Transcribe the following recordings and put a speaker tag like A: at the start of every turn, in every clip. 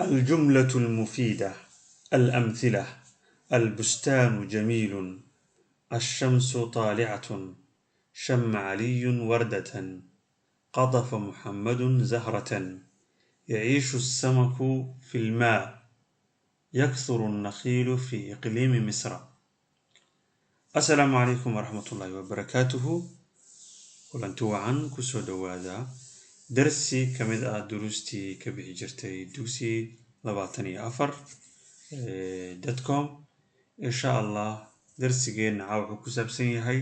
A: الجملة المفيدة. الأمثلة: البستان جميل، الشمس طالعة، شم علي وردة، قطف محمد زهرة، يعيش السمك في الماء، يكثر النخيل في إقليم مصر. Asalaamu calaykum waraxmatullaahi wabarakaatuhu. Kulanti wacan, kusoo dhowaada darsi ka mid ah duruustii ka bixi jirtay dugsi24.com. Insha Allah darsigeenna caa wuxuu ku saabsan yahay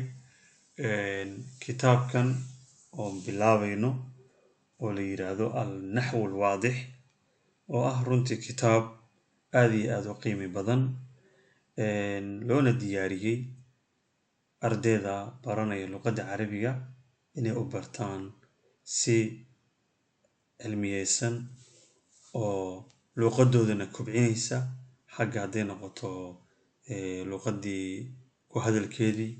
A: kitaabkan oon bilaabayno oo la yidhaahdo Alnaxwu Alwaadix, oo ah runtii kitaab aada iyo aada u qiimi badan, loona diyaariyey ardayda baranaya luqadda Carabiga inay u bartaan si cilmiyeysan oo luuqadoodana kobcinaysa, xagga hadday noqoto luuqaddii ku hadalkeedii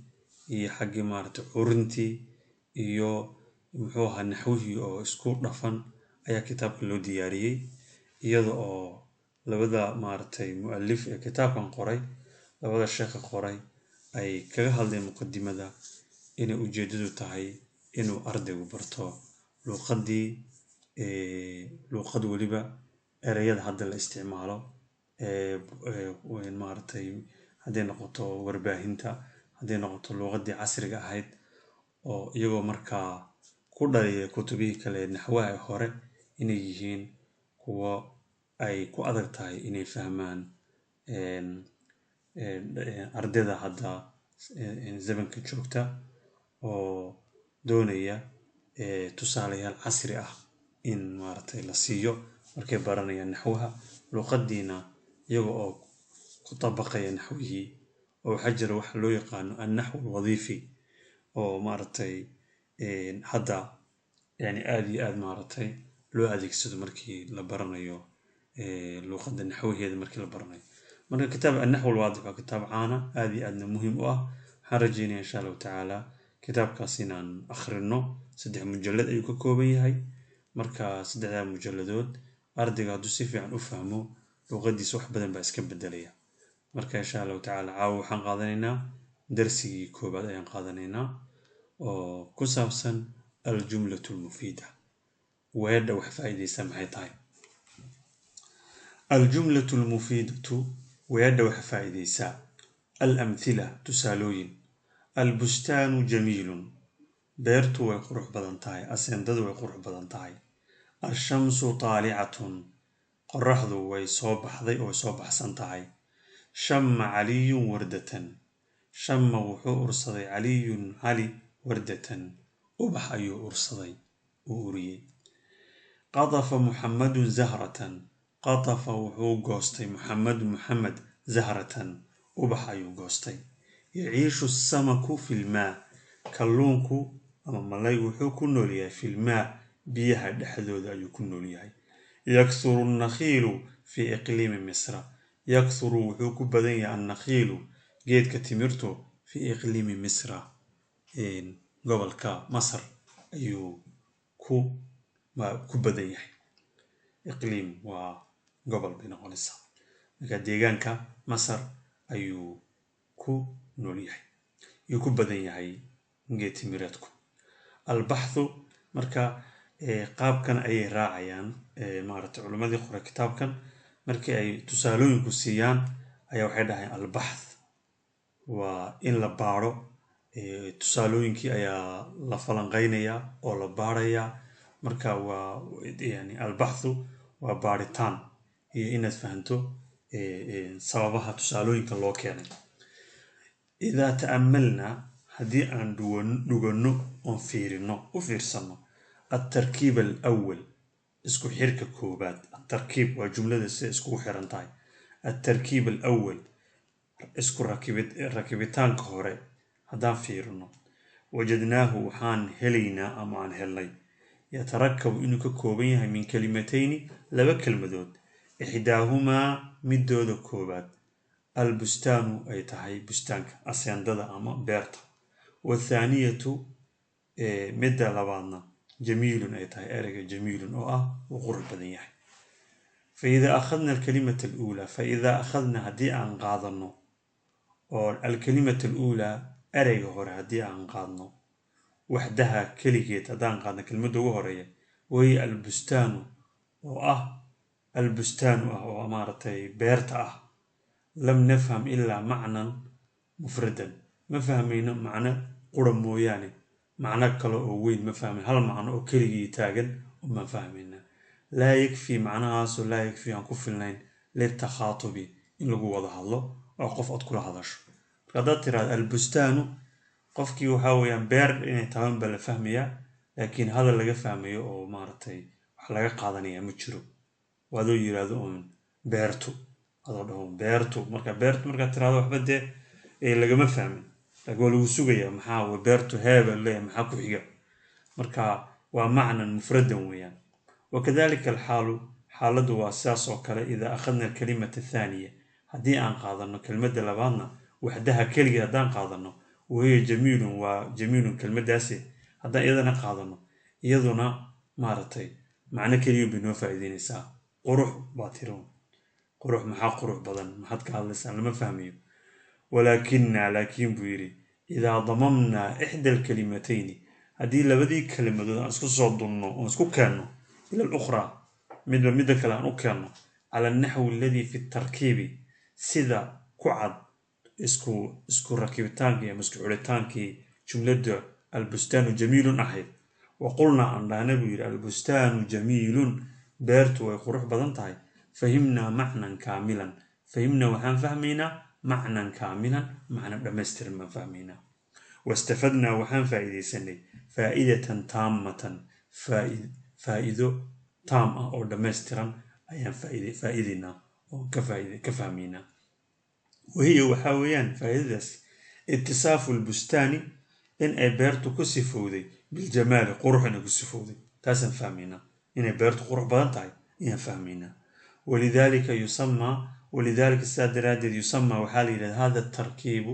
A: iyo xaggii maaragtay curintii iyo muxuu ahaa naxwihii oo isku dhafan ayaa kitaabka loo diyaariyey, iyada oo labada maaragtay mualif ee kitaabkan qoray, labada sheekha qoray, ay kaga hadleen muqadimada inay ujeedadu tahay inuu ardaygu barto luuqaddii, luuqad weliba ereyada hadda la isticmaalo, maaragtay hadday noqoto warbaahinta, hadday noqoto luuqaddii casriga ahayd, oo iyagoo markaa ku dhaliya kutubihii kale naxwaha hore inay yihiin kuwo ay ku adag tahay inay fahmaan ardayda hadda zamanka joogta oo doonaya tusaalayaal casri ah in maaragtay la siiyo markay baranayaan naxwaha luuqadiina, iyaga oo ku dabaqaya naxwihii. Oo waxaa jira waxa loo yaqaano annaxwu alwadiifi oo maaragtay hadda yani aada iyo aada maaragtay loo adeegsado markii la baranayo luuqadda naxwaheeda markii la baranayo. Marka kitaab Annaxwu Alwaadix waa kitaab caana, aada iyo aadna muhiim u ah. Waxaan rajeynaya insha Allahu tacaala kitaabkaas inaan akhrino. 3 mujalad ayuu ka kooban yahay. Marka saddexdaa mujaladood ardayga hadduu si fiican u fahmo, luuqadiisa wax badan baa iska bedelaya. Marka insha Allahu tacaala caawa waxaan qaadanaynaa darsigii koobaad ayaan qaadanaynaa oo ku saabsan aljumlatu almufiida, weedha wax faa'iidaysa maxay tahay. Aljumlatu almufiidatu, weedha wax faa'iidaysa. Alamthila, tusaalooyin. Albustaanu jamiilun, beertu way qurux badan tahay, aseendadu way qurux badan tahay. Alshamsu taalicatun, qoraxdu way soo baxday oo way soo baxsan tahay. Shamma Caliyun wardatan, shamma wuxuu ursaday, Caliyun Cali, wardatan ubax ayuu ursaday, uu uriyey. Qatafa Muxamadun zahratan, qatafa wuxuu goostay, Muxamedu Muxamed, zahratan ubax ayuu goostay. Yaciishu samaku filmaa, kalluunku ama malaygu wuxuu ku nool yahay, filmaa biyaha dhexdooda ayuu ku nool yahay. Yakhuru annakhiilu fii iqliimi Misra, yakhuru wuxuu ku badan yahay, annakhiilu geedka timirtu, fii iqliimi Misra gobolka Masar ayuu ku badan yahay. Iqliim waa gobol bay noqonaysaa. Marka deegaanka Masar ayuu ku nool yahay, ayuu ku badan yahay geed timireedku. Albaxthu, marka qaabkan ayay raacayaan maaragtay culimmadii qoray kitaabkan. Markii ay tusaalooyinku siiyaan ayaa waxay dhahayaan albaxth waa in la baaro, tusaalooyinkii ayaa la falanqeynayaa oo la baarayaa. Marka waa yani albaxthu waa baaritaan iyo inaad fahanto sababaha tusaalooyinka loo keenay. Idaa ta'amalnaa, haddii aan dhuganno oon fiirino, u fiirsano, altarkiib alawal, isku xirka koobaad. Atarkiib waa jumlada sida iskugu xiran tahay. Altarkiib alawal, isku rakibitaanka hore haddaan fiirino, wajadnaahu waxaan helaynaa ama aan helnay, yatarakabu inuu ka kooban yahay, min kalimatayni laba kelmadood, ixdaahumaa midooda koobaad albustaanu ay tahay bustaanka, aseendada ama beerta, wathaaniyatu midda labaadna jamiilun ay tahay ereyga jamiilun oo ah uu qurux badan yahay. Fa idaa akhadna alkalimata aluulaa, fa idaa akhadna, haddii aan qaadano oo alkalimata aluulaa, ereyga hore haddii aan qaadno, waxdaha, keligeed haddaan qaadno kelmadda ugu horeeya, wahiya albustaanu, oo ah albustaanu ah oo maaragtay beerta ah, lam nafham ilaa macnan mufradan, ma fahmayno macno qura mooyaane, macno kale oo weyn ma fahmayn. Hal macno oo keligii taagan umaan fahmaynaa. Laa yakfi, macnahaasoo laa yakfi, aan ku filnayn, litakhaatubi, in lagu wada hadlo oo qof aad kula hadasho. Marka haddaad tiraahdo albustaanu, qofkii waxaa weeyaan beer inay tahay unbaa la fahmayaa, laakiin hadal laga fahmayo oo maaragtay wax laga qaadanaya ma jiro. Waa adoo yiraahdo uun beertu, adoo dhaho beertu. Marka beertu markaad tirahdo, waxba dee lagama fahmin, laakiin waa lagu sugayaa. Maxaa way beertu heebaa leeyahay? Maxaa ku xiga? Marka waa macnan mufradan weeyaan. Wakadalika alxaalu, xaaladdu waa sidaas oo kale, idaa akhadna alkalimata athaaniya, haddii aan qaadano kelmadda labaadna, waxdaha, keligeed haddaan qaadano, wahiya jamiilun, waa jamiilun kelmaddaasi, haddaan iyadana qaadano, iyaduna maaragtay macno keliya bay noo faa'iideynaysaa. Qurux baa tiri, qurux, maxaa qurux badan? Maxaad ka hadlaysaa? Lama fahmayo. Walaakina, laakiin buu yidhi, idaa damamnaa ixda alkalimatayni, haddii labadii kelimadood aan isku soo dunno oon isku keenno, ila alukhraa, midba midda kale aan u keenno, cala alnaxwi alladii fi tarkiibi, sida ku cad isku rakibitaankii ama isku xidhitaankii jumladda albustaanu jamiilun ahayd, wa qulnaa, aan dhahna buu yidhi, albustaanu jamiilun, beertu way qurux badan tahay, fahimnaa macnan kaamilan, fahimnaa, waxaan fahmaynaa, macnan kaamilan, macno dhammaystiran baan fahmaynaa. Wastafadnaa, waxaan faa'iidaysanay, faa'idatan taamatan, faa'iido taam ah oo dhammaystiran ayaan faa'iidaynaa oo ka fahmaynaa. Wahiya, waxaa weeyaan faa'iidadaasi, itisaafu lbustaani, in ay beertu ku sifowday, biljamaali, qurux inay ku sifowday. Taasaan fahmaynaa, inay beertu qurux badan tahay ayaan fahmaynaa. Walidaalika yusamaa, walidaalika, sidaa daraaddeed, yusamaa, waxaa la yidhahdaa, hada tarkiibu,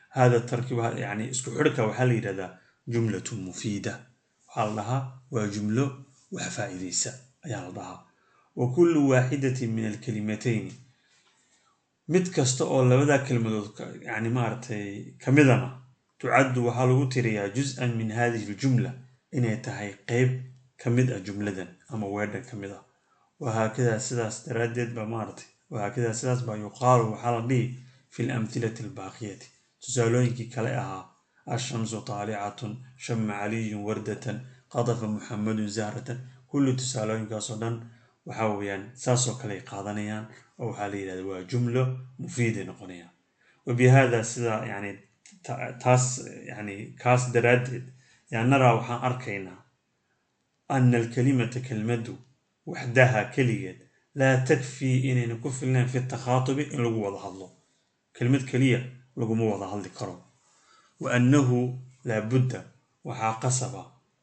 A: hada tarkiib, yani isku xidhka, waxaa la yidhahdaa jumlatun mufiida. Waxaa la dhahaa waa jumlo wax faa'iidaysa ayaa la dhahaa. Wa kullu waaxidatin min alkalimatayni, mid kasta oo labadaa kelmadood yani maaragtay kamidana, tucaddu, waxaa lagu tiriyaa, juz-an min hadihi aljumla, inay tahay qeyb ka mid ah jumladan ama weedhan ka mid ah. Wahaakadaa, sidaas daraaddeed baa maaragtay, wahaakadaa, sidaas baa, yuqaalu, waxaa la dhihi, fi lamhilati albaaqiyati, tusaalooyinkii kale ahaa: ashamsu taalicatun, shama caliyun wardatan, qadafa muxamadun zahratan. Kulli tusaalooyinkaasoo dhan waxaa weeyaan saasoo kale ay qaadanayaan oo waxaa la yidhahda waa jumlo mufiiday noqonayaan. Wabihada, sidaa yani taas, yani kaas daraaddeed, yaa naraa, waxaan arkaynaa, ana alkalimata, kelmaddu, waxdaha, keligeed, laa takfii, inayna ku filnayn, fi takhaatubi, in lagu wada hadlo. Kelmad keliya laguma wada hadli karo. Wa annahu laabudda, waxaa qasaba,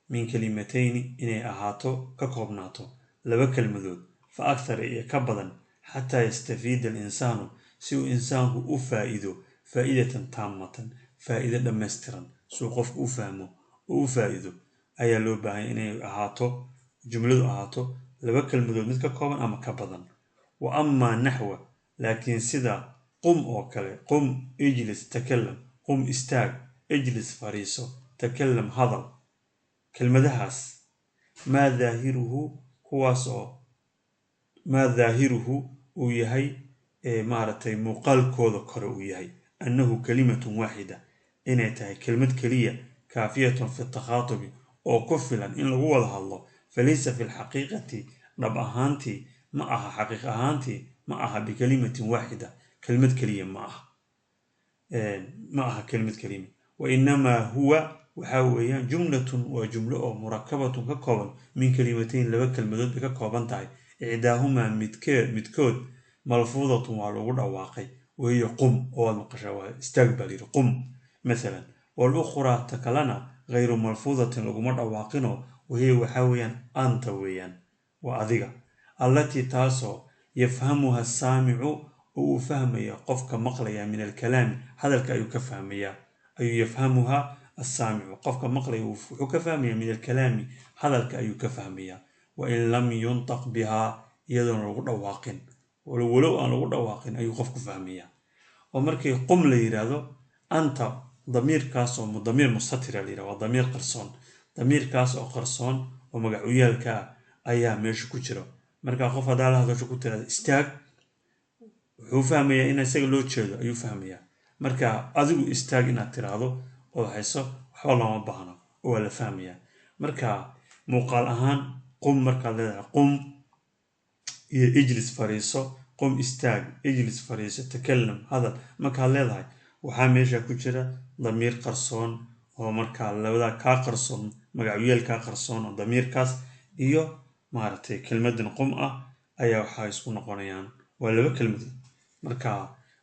A: min kalimatayni, inay ahaato, ka koobnaato laba kelmadood, fa akthara, iyo ka badan, xataa yastafiida alinsaanu, si uu insaanku u faa'iido, faa'idatan taamatan, faa'iido dhammaystiran. Suu qofku u fahmo oo u faa'iido ayaa loo baahanya inay ahaato jumladu ahaato laba kelmadood mid ka kooban ama ka badan. Wa amaa naxwa, laakiin sida qum oo kale, qum, ijlis, takalam, qum, istaag, ijlis, fariiso, takalam, hadal, kelmadahaas, maa daahiruhu, kuwaas oo maa daahiruhu uu yahay, maaragtay muuqaalkooda kore uu yahay, annahu kalimatun waaxida, inay tahay kelmad keliya, kaafiyatun fi takhaatubi, oo ku filan in lagu wada hadlo, falaysa fi lxaqiiqati, dhab ahaantii ma aha, xaqiiq ahaantii ma aha, bikalimatin waaxida, kelmad keliya ma aha, ma aha kelmad kelima. Wa inamaa huwa, waxaa weeyaan, jumlatun, waa jumlo oo murakabatun, ka kooban, min kalimatayn, laba kelmadood bay ka kooban tahay, ixdaahumaa, midkood, malfuudatun, waa lagu dhawaaqay, wahiya qum, oo waad maqashaa, waa istaag baa layidhi, qum mathalan, walukhraa, ta kalena, hayru malfuudatin, laguma dhawaaqinoo, wahiya, waxaa weeyaan, anta weeyaan, waa adiga, allatii, taasoo, yafhamuha asaamicu, oo uu fahmaya qofka maqlaya, min alkalaami, hadalka ayuu ka fahmayaa, ayuu, yafhamuha assaamicu, qofka maqlaya wuxuu ka fahmaya, min alkalaami, hadalka ayuu ka fahmayaa, wain lam yuntaq bihaa. Iyadoona lagu dhawaaqin, walow aan lagu dhawaaqin, ayuu qofku fahmayaa. Oo markii "qum" la yidhaahdo, anta damiirkaas oo damiir mustatira la yidhahdo, waa damiir qarsoon. Damiirkaas oo qarsoon oo magacuyaalka ah ayaa meesha ku jira. Marka qof haddaa la hadasho, ku tirahdo "istaag", wuxuu fahmayaa in isaga loo jeedo ayuu fahmayaa. Marka "adigu istaag" inaad tiraahdo oo hayso, waxba looma baahno oo waa la fahmayaa. Marka muuqaal ahaan "qum" markaad leedahay, "qum" iyo "ijlis", fariiso, "qum", istaag, "ijlis", fariiso, "takalam", hadal, markaad leedahay, waxaa meesha ku jira damiir qarsoon oo markaa labadaa kaa qarsoon, magacyeel kaa qarsoon, oo damiirkaas iyo maaragtay kelmadan "qum" ah ayaa waxaa isku noqonayaan waa laba kelmadood. Marka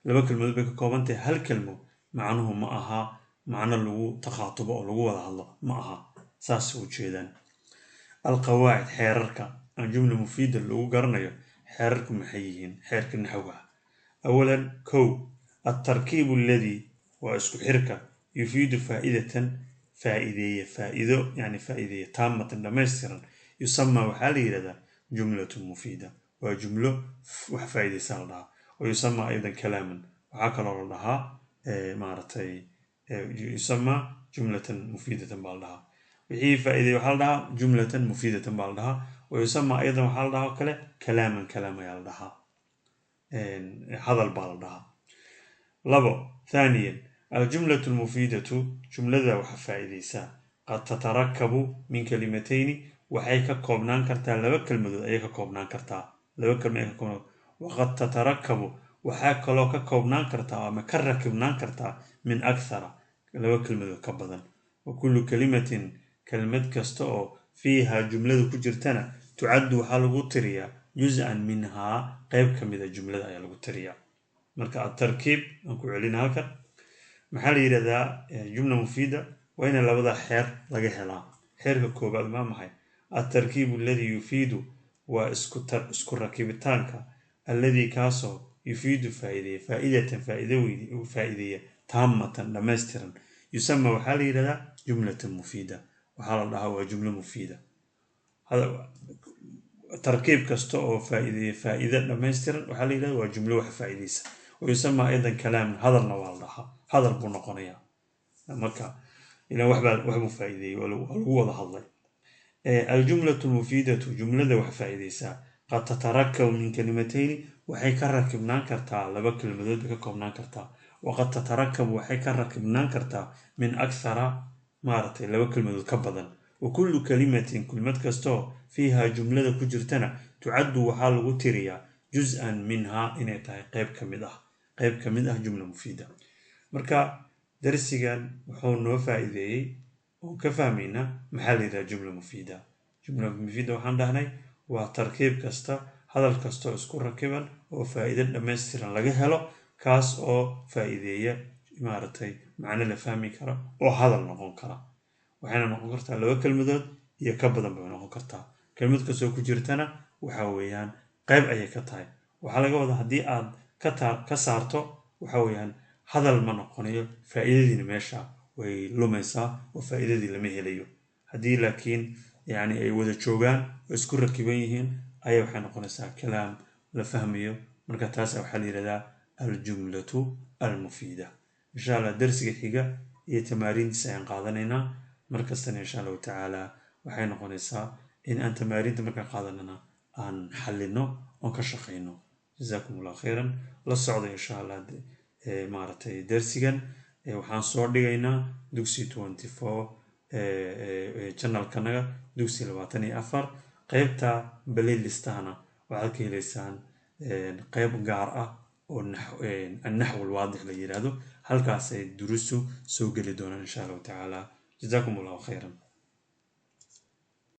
A: laba kelmadood bay ka kooban tahay. Hal kelmo macnuhu ma aha macno lagu takhaatubo oo lagu wada hadlo ma aha. Saas u jeedaan. Alqawaacid, xeerarka aan jumla mufiida lagu garanayo, xeerarku maxay yihiin? Xeerka naxwaha. Awalan, kow, altarkiibu alladii, waa isku xirka, yufiidu faa'idatan, faa'iideeye faa'iido, yani faa'iideeye, taamatan, dhammaystiran, yusamaa, waxaa la yidhahdaa, jumlatun mufiida, waa jumlo wax faa'iideysa la dhahaa. Wa yusamaa aydan kalaaman, waxaa kaloo la dhahaa, maaragtay, yusamaa jumlatan mufiidatan baa la dhahaa. Wixii faa'iideeye waxaa la dhahaa jumlatan mufiidatan baa la dhahaa. Wa yusamaa aydan, waxaa la dhahaa oo kale, kalaaman, kalaam ayaa la dhahaa, hadal baa la dhahaa. Labo, thaaniyan, aljumlatu almufiidatu, jumlada waxa faa'iideysaa, qad tatarakabu min kalimatayni, waxay ka koobnaan kartaa laba kelmadood ayay ka koobnaan kartaa, laba kelma ay ka koobnaan. Waqad tatarakabu, waxaa kaloo ka koobnaan kartaa ama ka rakibnaan kartaa, min akthara, laba kelmadood ka badan. Wa kullu kalimatin, kelmad kasta oo fiiha, jumlada ku jirtana, tucaddu, waxaa lagu tiriyaa, juz-an minhaa, qeyb ka mida jumlada ayaa lagu tiriyaa. Marka atarkiib aan ku celina halkan, maxaa la yidhahdaa jumla mufiida? Waa ina labada xeer laga helaa. Xeerka koobaad maa maxay? Altarkiibu aladii yufiidu, waa isku rakibitaanka, alladii, kaasoo, yufiidu, faa'iideeya, faa'idatan, faa'iideeya, taamatan, dhammaystiran, yusama, waxaa la yidhahdaa, jumlatan mufiida, waxaa la dhahaa waa jumlo mufiida. Tarkiib kasta oo faa'iideeya faa'iide dhammaystiran waxaa la yidhahda waa jumlo wax faa'iideysa. Wayusama aydan kalaaman, hadalna waa la dhahaa, hadal buu noqonayaa. Marka ilan waxbaa waxbuu faa'iideeyey, waa lagu wada hadlay. Aljumlatu almufiidatu, jumlada wax faa'iideysaa, qad tatarakabu min kalimatayni, waxay ka rakibnaan kartaa laba kelmadood bay ka koobnaan kartaa. Waqad tatarakabu, waxay ka rakibnaan kartaa, min akthara, maaragtay, laba kelmadood ka badan. Wa kullu kalimatin, kelmad kastoo, fiiha, jumlada ku jirtana, tucaddu, waxaa lagu tiriyaa, juz-an minhaa, inay tahay qeyb ka mid ah, qeyb ka mid ah jumla mufiida. Marka darsigan wuxuu noo faa'iideeyey oon ka fahmaynaa maxaa la yidhaha jumla mufiida. Jumla mufiida waxaan dhahnay waa tarkiib kasta, hadal kasta oo isku rakiban oo faa'iido dhammaystiran laga helo, kaas oo faa'iideeya, maaragtay, macno la fahmi kara oo hadal noqon kara. Waxayna noqon kartaa laba kelmadood iyo ka badan bay noqon kartaa. Kelmad kastoo ku jirtana waxa weeyaan qayb ayay ka tahay. Waxaa laga wadaa haddii aad ka saarto, waxa weeyaan hadal ma noqonayo, faa'iidadiina meesha way lumaysaa oo faa'iidadii lama helayo. Haddii laakiin yani ay wada joogaan oo isku rakiban yihiin, ayaa waxay noqonaysaa kalaam la fahmayo. Marka taas waxaa la yidhahdaa aljumlatu almufiida. Insha Allah darsiga xiga iyo tamaariintiisa ayaan qaadanaynaa. Markastana insha Allahu tacaala waxay noqonaysaa in aan tamaariinta markaan qaadanana aan xallino oon ka shaqayno. Jazaakum Allah khayran. La socda insha Allah, maaragtay, darsigan waxaan soo dhigaynaa Dugsi 24 channelkanaga, Dugsi 24. Qeybta playlistahana waxaad ka heleysaan qeyb gaar ah oo annaxw alwaadix la yiraahdo. Halkaasay duruustu soo geli doonaan insha Allahu tacaala. Jazaakum Allahu khayran.